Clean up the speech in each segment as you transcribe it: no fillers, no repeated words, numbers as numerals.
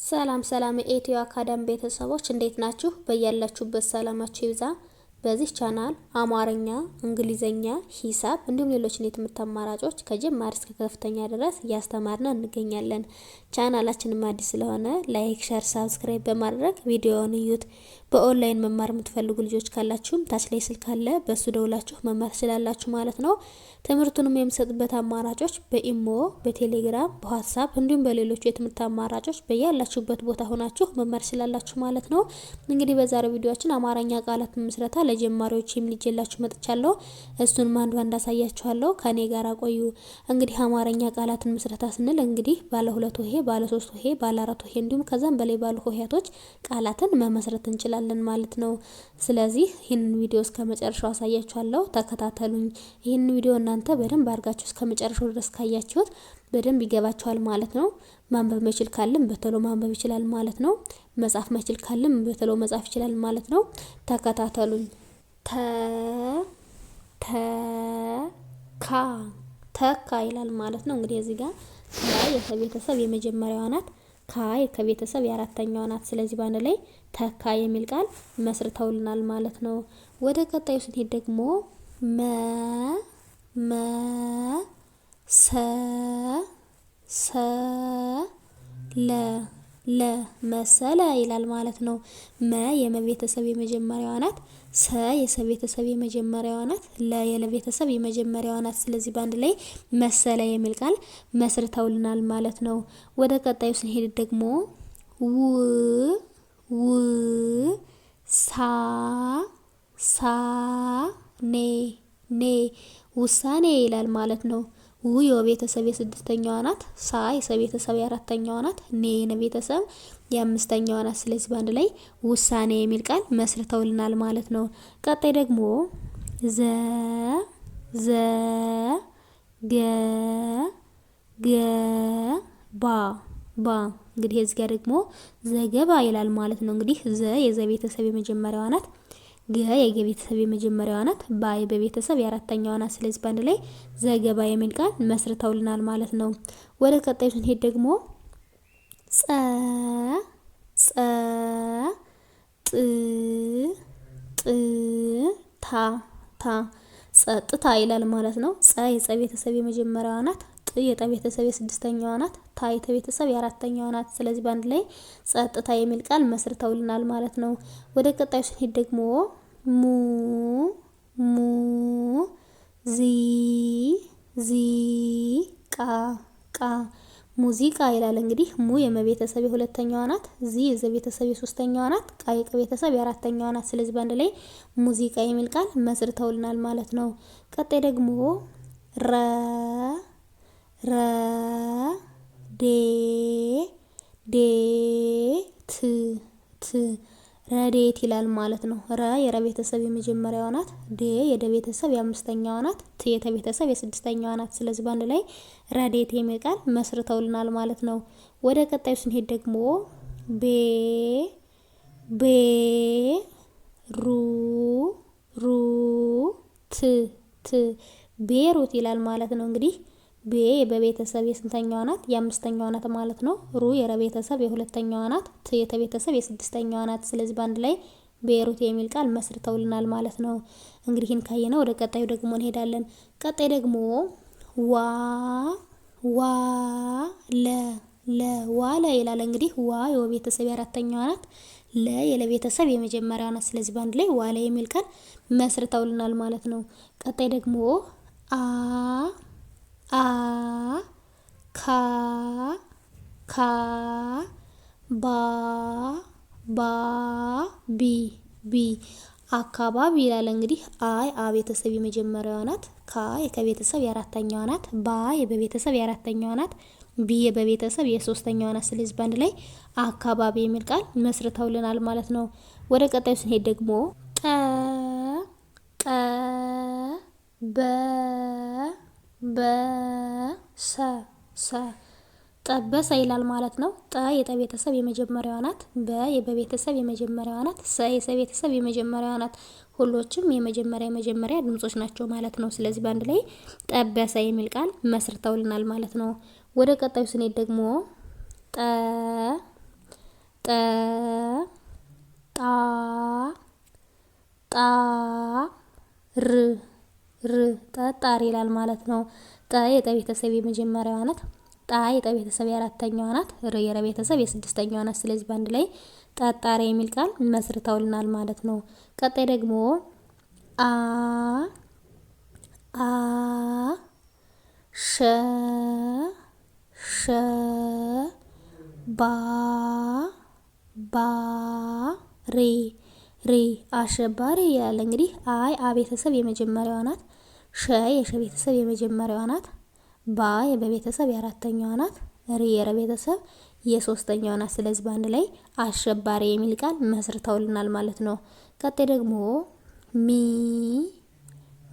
ሰላም ሰላም የኢትዮ አካዳሚ ቤተሰቦች እንዴት ናችሁ? በያላችሁበት ሰላማችሁ ይብዛ። በዚህ ቻናል አማርኛ፣ እንግሊዘኛ፣ ሂሳብ እንዲሁም ሌሎችን የትምህርት አማራጮች ከጀማሪ እስከ ከፍተኛ ድረስ እያስተማርን እንገኛለን። ቻናላችንም አዲስ ስለሆነ like፣ share፣ subscribe በማድረግ ቪዲዮውን እዩት። በኦንላይን መማር የምትፈልጉ ልጆች ካላችሁም ታች ላይ ስልክ አለ፣ በሱ ደውላችሁ መማር ትችላላችሁ ማለት ነው። ትምህርቱንም የምሰጥበት አማራጮች በኢሞ፣ በቴሌግራም፣ በዋትሳፕ እንዲሁም በሌሎቹ የትምህርት አማራጮች በያላችሁበት ቦታ ሆናችሁ መማር ትችላላችሁ ማለት ነው። እንግዲህ በዛሬው ቪዲዮአችን አማርኛ ቃላት ምስረታ ለጀማሪዎች የሚል ይዤላችሁ መጥቻለሁ። እሱንም አንድ ባንድ አሳያችኋለሁ። ከኔ ጋር ቆዩ። እንግዲህ አማርኛ ቃላትን ምስረታ ስንል እንግዲህ ባለ ሁለት ሆሄ፣ ባለ ሶስት ሆሄ፣ ባለ አራት ሆሄ እንዲሁም ከዛም በላይ ባሉ ሆሄያቶች ቃላትን መመስረት እንችላለን ማለት ነው። ስለዚህ ይህንን ቪዲዮ እስከ መጨረሻው አሳያችኋለሁ። ተከታተሉኝ። ይህንን ቪዲዮ እናንተ በደንብ አድርጋችሁ እስከ መጨረሻው ድረስ ካያችሁት በደንብ ይገባችኋል ማለት ነው። ማንበብ መችል ካለም በቶሎ ማንበብ ይችላል ማለት ነው። መጻፍ መችል ካለም በቶሎ መጻፍ ይችላል ማለት ነው። ተከታተሉኝ። ተ ተ ካ ተካ ይላል ማለት ነው። እንግዲህ እዚህ ጋር ተ የከቤተሰብ የመጀመሪያዋ ናት። ካ የከቤተሰብ የአራተኛዋ ናት። ስለዚህ በአንድ ላይ ተካ የሚል ቃል መስርተውልናል ማለት ነው። ወደ ቀጣዩ ስንሄድ ደግሞ መ መ ሰ ሰ ለ ለ መሰለ ይላል ማለት ነው። መ የመቤተሰብ የመጀመሪያዋ ናት። ሰ የሰ ቤተሰብ የመጀመሪያዋ ናት። ለ የለቤተሰብ የመጀመሪያዋ ናት። ስለዚህ በአንድ ላይ መሰለ የሚል ቃል መስርተውልናል ማለት ነው። ወደ ቀጣዩ ስንሄድ ደግሞ ው ው ሳ ሳ ኔ ኔ ውሳኔ ይላል ማለት ነው። ው የወቤተሰብ የስድስተኛዋ ናት። ሳ የሰ ቤተሰብ የአራተኛዋ ናት። ኔ የነ ቤተሰብ የአምስተኛዋ ናት። ስለዚህ በአንድ ላይ ውሳኔ የሚል ቃል መስርተውልናል ማለት ነው። ቀጣይ ደግሞ ዘ ዘ ገ ገ ባ ባ እንግዲህ እዚህ ጋር ደግሞ ዘገባ ይላል ማለት ነው። እንግዲህ ዘ የዘ ቤተሰብ የመጀመሪያዋ ናት። ገ የገ ቤተሰብ የመጀመሪያዋ ናት። ባ የበቤተሰብ የአራተኛዋ ናት። ስለዚህ በአንድ ላይ ዘገባ የሚል ቃል መስርተውልናል ማለት ነው። ወደ ቀጣዩ ስንሄድ ደግሞ ጸ ጸ ጥ ጥ ታ ታ ጸጥታ ይላል ማለት ነው። ጸ የጸ ቤተሰብ የመጀመሪያዋ ናት። ጥ የጠ ቤተሰብ የስድስተኛዋ ናት። ታ የተ ቤተሰብ የአራተኛዋ ናት። ስለዚህ በአንድ ላይ ጸጥታ የሚል ቃል መስርተውልናል ማለት ነው። ወደ ቀጣዩ ስንሄድ ደግሞ ሙ ሙ ዚ ዚ ቃ ቃ ሙዚቃ ይላል። እንግዲህ ሙ የመቤተሰብ የሁለተኛዋ ናት። ዚ የዘ ቤተሰብ የሶስተኛዋ ናት። ቃ የቀ ቤተሰብ የአራተኛዋ ናት። ስለዚህ በአንድ ላይ ሙዚቃ የሚል ቃል መስርተውልናል ማለት ነው። ቀጣይ ደግሞ ረ ረ ዴ ዴ ት ት ረዴት ይላል ማለት ነው። ረ የረ ቤተሰብ የመጀመሪያዋ ናት። ዴ የደ ቤተሰብ የአምስተኛዋ ናት። ት የተ ቤተሰብ የስድስተኛዋ ናት። ስለዚህ በአንድ ላይ ረዴት የሚል ቃል መስርተውልናል ማለት ነው። ወደ ቀጣዩ ስንሄድ ደግሞ ቤ ቤ ሩ ሩ ት ት ቤሩት ይላል ማለት ነው። እንግዲህ ቤ የበቤተሰብ የስንተኛዋ ናት? የአምስተኛዋ ናት ማለት ነው። ሩ የረቤተሰብ የሁለተኛዋ ናት። ት የተቤተሰብ የስድስተኛዋ ናት። ስለዚህ በአንድ ላይ ቤሩት የሚል ቃል መስርተውልናል ማለት ነው። እንግዲህ ይህን ካየነው ወደ ቀጣዩ ደግሞ እንሄዳለን። ቀጣይ ደግሞ ዋ ዋ ለ ለ ዋለ ይላል። እንግዲህ ዋ የወቤተሰብ የአራተኛዋ ናት። ለ የለቤተሰብ የመጀመሪያዋ ናት። ስለዚህ በአንድ ላይ ዋለ የሚል ቃል መስርተውልናል ማለት ነው። ቀጣይ ደግሞ አ አ ካ ካ ባ ባ ቢ ቢ አካባቢ ይላል። እንግዲህ አ የአ ቤተሰብ የመጀመሪያዋ ናት። ካ የከቤተሰብ የአራተኛዋ ናት። ባ የበቤተሰብ የአራተኛዋ ናት። ቢ የበቤተሰብ የሶስተኛዋ ናት። ስለዚህ በአንድ ላይ አካባቢ የሚል ቃል መስርተውልናል ማለት ነው። ወደ ቀጣዩ ስንሄድ ደግሞ ጠ ጠ በ በሰ ሰ ጠበሰ ይላል ማለት ነው። ጠ የጠ ቤተሰብ የመጀመሪያዋ ናት። በ የበቤተሰብ የመጀመሪያዋ ናት። ሰ የሰ ቤተሰብ የመጀመሪያዋ ናት። ሁሎችም የመጀመሪያ የመጀመሪያ ድምጾች ናቸው ማለት ነው። ስለዚህ በአንድ ላይ ጠበሰ የሚል ቃል መስርተውልናል ማለት ነው። ወደ ቀጣዩ ስንሄድ ደግሞ ጠ ጠጣር ይላል ማለት ነው። ጠ የጠ ቤተሰብ የመጀመሪያዋ ናት። ጣ የጠ ቤተሰብ የአራተኛዋ ናት። ር የረ ቤተሰብ የስድስተኛዋ ናት። ስለዚህ በአንድ ላይ ጠጣር የሚል ቃል መስርተውልናል ማለት ነው። ቀጣይ ደግሞ አ አ ሸ ሸ ባ ባ ሬ ሬ አሸባሪ ይላል። እንግዲህ አ የአ ቤተሰብ የመጀመሪያዋ ናት። ሸ የሸ ቤተሰብ የመጀመሪያዋ ናት። ባ የበ ቤተሰብ የአራተኛዋ ናት። ሪ የረ ቤተሰብ የሶስተኛዋ ናት። ስለዚህ በአንድ ላይ አሸባሪ የሚል ቃል መስርተውልናል ማለት ነው። ቀጣይ ደግሞ ሚ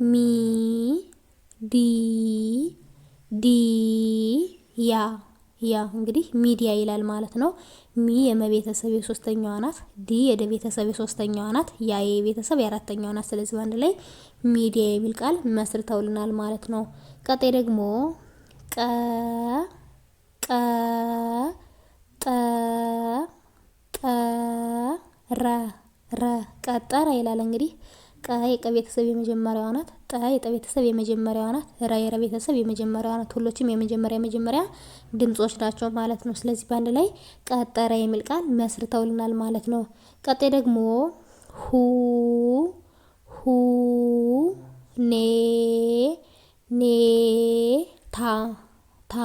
ሚ ዲ ዲ ያ ያ እንግዲህ ሚዲያ ይላል ማለት ነው። ሚ የመቤተሰብ የሶስተኛዋ ናት። ዲ የደ ቤተሰብ የሶስተኛዋ ናት። ያ የቤተሰብ የአራተኛዋ ናት። ስለዚህ በአንድ ላይ ሚዲያ የሚል ቃል መስርተውልናል ማለት ነው። ቀጣይ ደግሞ ቀ ቀ ጠ ጠ ረ ረ ቀጠረ ይላል እንግዲህ ቀ የቀ ቤተሰብ የመጀመሪያዋ ናት። ጠ የጠ ቤተሰብ የመጀመሪያዋ ናት። ረ የረ ቤተሰብ የመጀመሪያዋ ናት። ሁሎችም የመጀመሪያ የመጀመሪያ ድምጾች ናቸው ማለት ነው። ስለዚህ በአንድ ላይ ቀጠረ የሚል ቃል መስርተውልናል ማለት ነው። ቀጣይ ደግሞ ሁ ሁ ኔ ኔ ታ ታ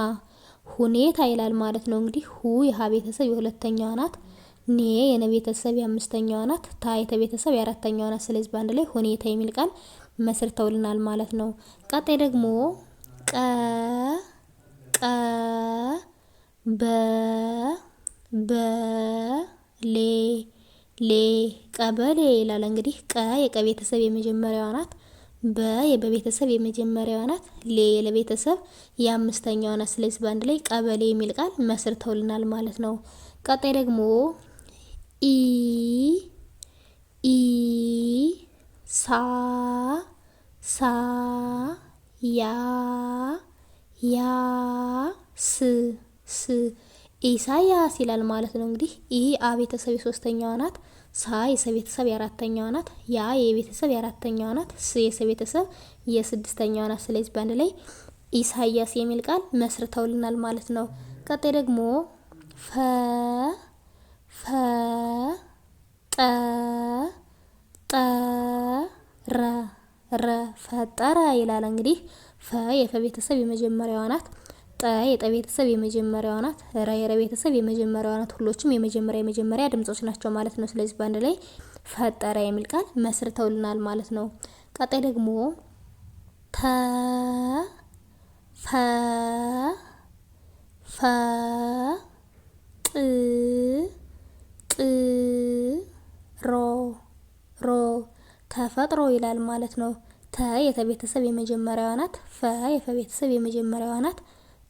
ሁኔታ ይላል ማለት ነው። እንግዲህ ሁ የሀ ቤተሰብ የሁለተኛዋ ናት። ኔ የነ ቤተሰብ የአምስተኛዋ ናት። ታ የተ ቤተሰብ የአራተኛዋ ናት። ስለዚህ በአንድ ላይ ሁኔታ የሚል ቃል መስርተውልናል ማለት ነው። ቀጣይ ደግሞ ቀ ቀ በ በ ሌ ሌ ቀበሌ ይላል። እንግዲህ ቀ የቀ ቤተሰብ የመጀመሪያዋ ናት። በ የበቤተሰብ የመጀመሪያዋ ናት። ሌ የለቤተሰብ የአምስተኛዋ ናት። ስለዚህ በአንድ ላይ ቀበሌ የሚል ቃል መስርተውልናል ማለት ነው። ቀጣይ ደግሞ ኢ ኢ ሳ ሳ ያ ያ ስ ስ ኢሳያስ ይላል ማለት ነው። እንግዲህ ኢ አ ቤተሰብ የሶስተኛዋ ናት። ሳ የሰ ቤተሰብ የአራተኛዋ ናት። ያ የቤተሰብ የአራተኛዋ ናት። ስ የሰ ቤተሰብ የስድስተኛዋ ናት። ስለዚህ በአንድ ላይ ኢሳያስ የሚል ቃል መስርተውልናል ማለት ነው። ቀጣይ ደግሞ ፈ ፈ ጠ ጠ ረ ረ ፈጠረ ይላል። እንግዲህ ፈ የፈ ቤተሰብ የመጀመሪያዋ ናት። ጠ የጠ ቤተሰብ የመጀመሪያዋ ናት። ረ የረ ቤተሰብ የመጀመሪያዋ ናት። ሁሎችም የመጀመሪያ የመጀመሪያ ድምጾች ናቸው ማለት ነው። ስለዚህ በአንድ ላይ ፈጠረ የሚል ቃል መስርተውልናል ማለት ነው። ቀጣይ ደግሞ ተ ፈ ፈ ጥ ጥ ሮ ሮ ተፈጥሮ ይላል ማለት ነው። ተ የተ ቤተሰብ የመጀመሪያዋ ናት። ፈ የፈ ቤተሰብ የመጀመሪያዋ ናት።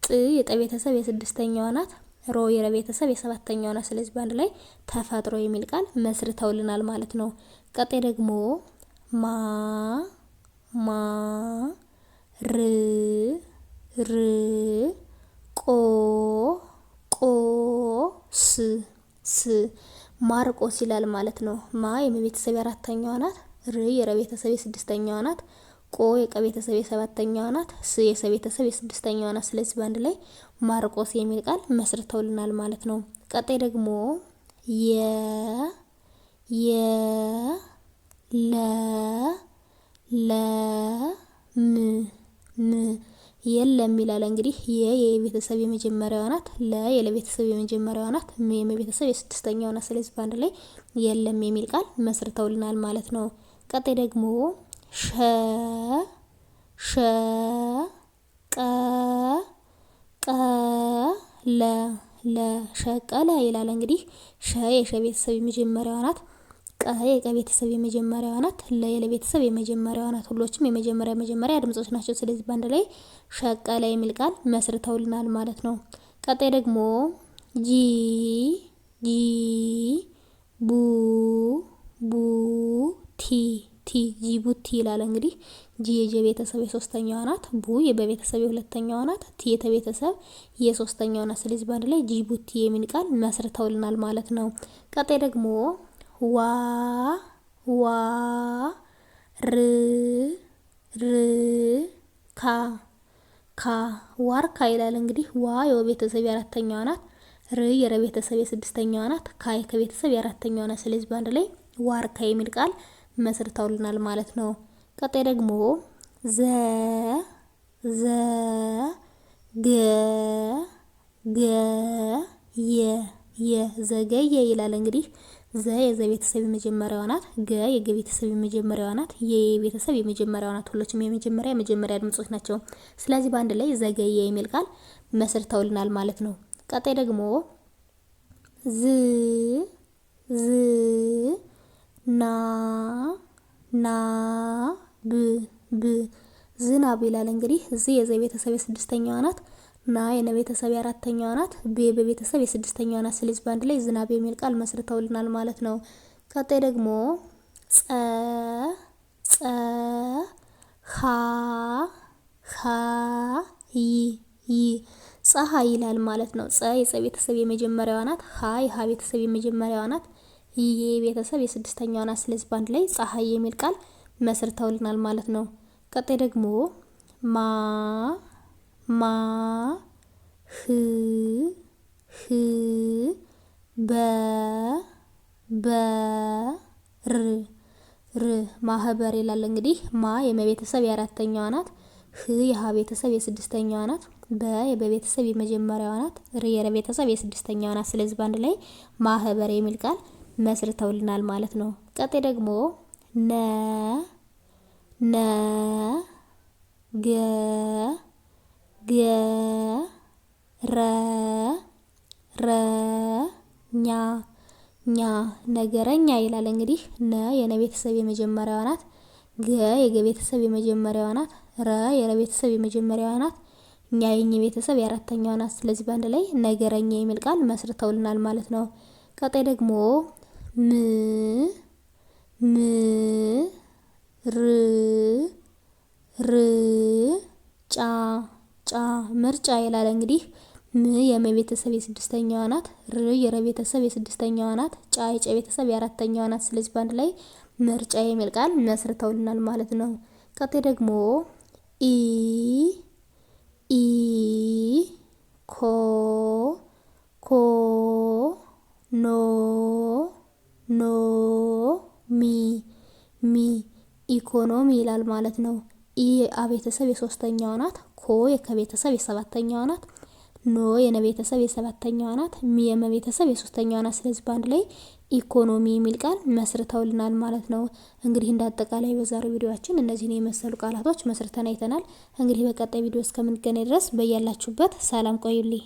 ጥ የጠ ቤተሰብ የስድስተኛዋ ናት። ሮ የረ ቤተሰብ የሰባተኛዋ ናት። ስለዚህ በአንድ ላይ ተፈጥሮ የሚል ቃል መስርተውልናል ማለት ነው። ቀጣይ ደግሞ ማ ማ ር ር ቆ ቆ ስ ስ ማርቆስ ይላል ማለት ነው። ማ የመቤተሰብ የአራተኛዋ ናት። ር የረ ቤተሰብ የስድስተኛዋ ናት። ቆ የቀ ቤተሰብ የሰባተኛዋ ናት። ስ የሰ ቤተሰብ የስድስተኛዋ ናት። ስለዚህ በአንድ ላይ ማርቆስ የሚል ቃል መስርተውልናል ማለት ነው። ቀጣይ ደግሞ የ የ ለ ለ ም ም የለም ይላል። እንግዲህ የ የቤተሰብ የመጀመሪያዋ ናት። ለ የለቤተሰብ የመጀመሪያዋ ናት። ም የመቤተሰብ የስድስተኛዋ ናት። ስለዚህ በአንድ ላይ የለም የሚል ቃል መስርተውልናል ማለት ነው። ቀጣይ ደግሞ ሸ ሸ ቀ ቀ ለ ለ ሸቀለ ይላል። እንግዲህ ሸ የሸ ቤተሰብ የመጀመሪያዋ ናት። ቀ የቀ ቤተሰብ የመጀመሪያዋ ናት። ለ የለ ቤተሰብ የመጀመሪያዋ ናት። ሁሎችም የመጀመሪያ መጀመሪያ ድምጾች ናቸው። ስለዚህ በአንድ ላይ ሸቀለ የሚል ቃል መስርተውልናል ማለት ነው። ቀጣይ ደግሞ ጂ ጂ ቡ ቡ ቲ ቲ ጂቡቲ ይላል። እንግዲህ ጂ የጀ ቤተሰብ የሶስተኛዋ ናት። ቡ የበቤተሰብ የሁለተኛዋ ናት። ቲ የተቤተሰብ የሶስተኛዋ ናት። ስለዚህ በአንድ ላይ ጂቡቲ የሚል ቃል መስርተውልናል ማለት ነው። ቀጣይ ደግሞ ዋ ዋ ር ር ካ ካ ዋርካ ይላል። እንግዲህ ዋ የወ ቤተሰብ የአራተኛዋ ናት። ር የረ ቤተሰብ የስድስተኛዋ ናት። ካ የከ ቤተሰብ የአራተኛዋ ናት። ስለዚህ በአንድ ላይ ዋርካ የሚል ቃል መስርተውልናል ማለት ነው። ቀጣይ ደግሞ ዘ ዘ ገ ገ የ የ ዘገየ ይላል። እንግዲህ ዘ የዘ ቤተሰብ የመጀመሪያዋ ናት። ገ የገ ቤተሰብ የመጀመሪያዋ ናት። የ የቤተሰብ የመጀመሪያዋ ናት። ሁሎችም የመጀመሪያ የመጀመሪያ ድምጾች ናቸው። ስለዚህ በአንድ ላይ ዘገየ የሚል ቃል መስርተውልናል ማለት ነው። ቀጣይ ደግሞ ዝ ዝ ና ና ብ ብ ዝናብ ይላል። እንግዲህ ዝ የዘ ቤተሰብ የስድስተኛዋ ናት። ና የነ ቤተሰብ የአራተኛዋ ናት። ብ የበ ቤተሰብ የስድስተኛዋ ናት። ስለዚህ በአንድ ላይ ዝናብ የሚል ቃል መስርተውልናል ማለት ነው። ቀጣይ ደግሞ ጸ ጸ ሀ ሀ ይ ይ ፀሐይ ይላል ማለት ነው። ጸ የጸ ቤተሰብ የመጀመሪያዋ ናት። ሀ የሀ ቤተሰብ የመጀመሪያዋ ናት። ይ የቤተሰብ የስድስተኛዋ ናት። ስለዚህ በአንድ ላይ ፀሐይ የሚል ቃል መስርተውልናል ማለት ነው። ቀጣይ ደግሞ ማ ማ ህ ህ በ በ ር ር ማህበር ይላል። እንግዲህ ማ የመቤተሰብ የአራተኛዋ ናት። ህ የሀ ቤተሰብ የስድስተኛዋ ናት። በ የበቤተሰብ የመጀመሪያዋ ናት። ር የረ ቤተሰብ የስድስተኛዋ ናት። ስለዚህ በአንድ ላይ ማህበር የሚል ቃል መስርተውልናል ማለት ነው። ቀጣይ ደግሞ ነ ነ ገ ገ ረ ረ ኛ ኛ ነገረኛ ይላል። እንግዲህ ነ የነ ቤተሰብ የመጀመሪያዋ ናት። ገ የገ ቤተሰብ የመጀመሪያዋ ናት። ረ የረ ቤተሰብ የመጀመሪያዋ ናት። ኛ የኘ ቤተሰብ የአራተኛዋ ናት። ስለዚህ በአንድ ላይ ነገረኛ የሚል ቃል መስርተውልናል ማለት ነው። ቀጣይ ደግሞ ም ም ር ር ጫ ጫ ምርጫ ይላል። እንግዲህ ም የመ ቤተሰብ የስድስተኛዋ ናት። ር የረ ቤተሰብ የስድስተኛዋ ናት። ጫ የጨ ቤተሰብ የአራተኛዋ ናት። ስለዚህ በአንድ ላይ ምርጫ የሚል ቃል መስርተውልናል ማለት ነው። ቀጣይ ደግሞ ኢ ኢ ኮ ኮ ኖ ኖ ሚ ሚ ኢኮኖሚ ይላል ማለት ነው። ኢ የአ ቤተሰብ የሶስተኛዋ ናት። ኮ የከ ቤተሰብ የሰባተኛዋ ናት። ኖ የነ ቤተሰብ የሰባተኛዋ ናት። ሚ የመ ቤተሰብ የሶስተኛዋ ናት። ስለዚህ በአንድ ላይ ኢኮኖሚ የሚል ቃል መስርተውልናል ማለት ነው። እንግዲህ እንደ አጠቃላይ በዛሬው ቪዲዮአችን እነዚህን የመሰሉ ቃላቶች መስርተን አይተናል። እንግዲህ በቀጣይ ቪዲዮ እስከምንገናኝ ድረስ በያላችሁበት ሰላም ቆዩልኝ።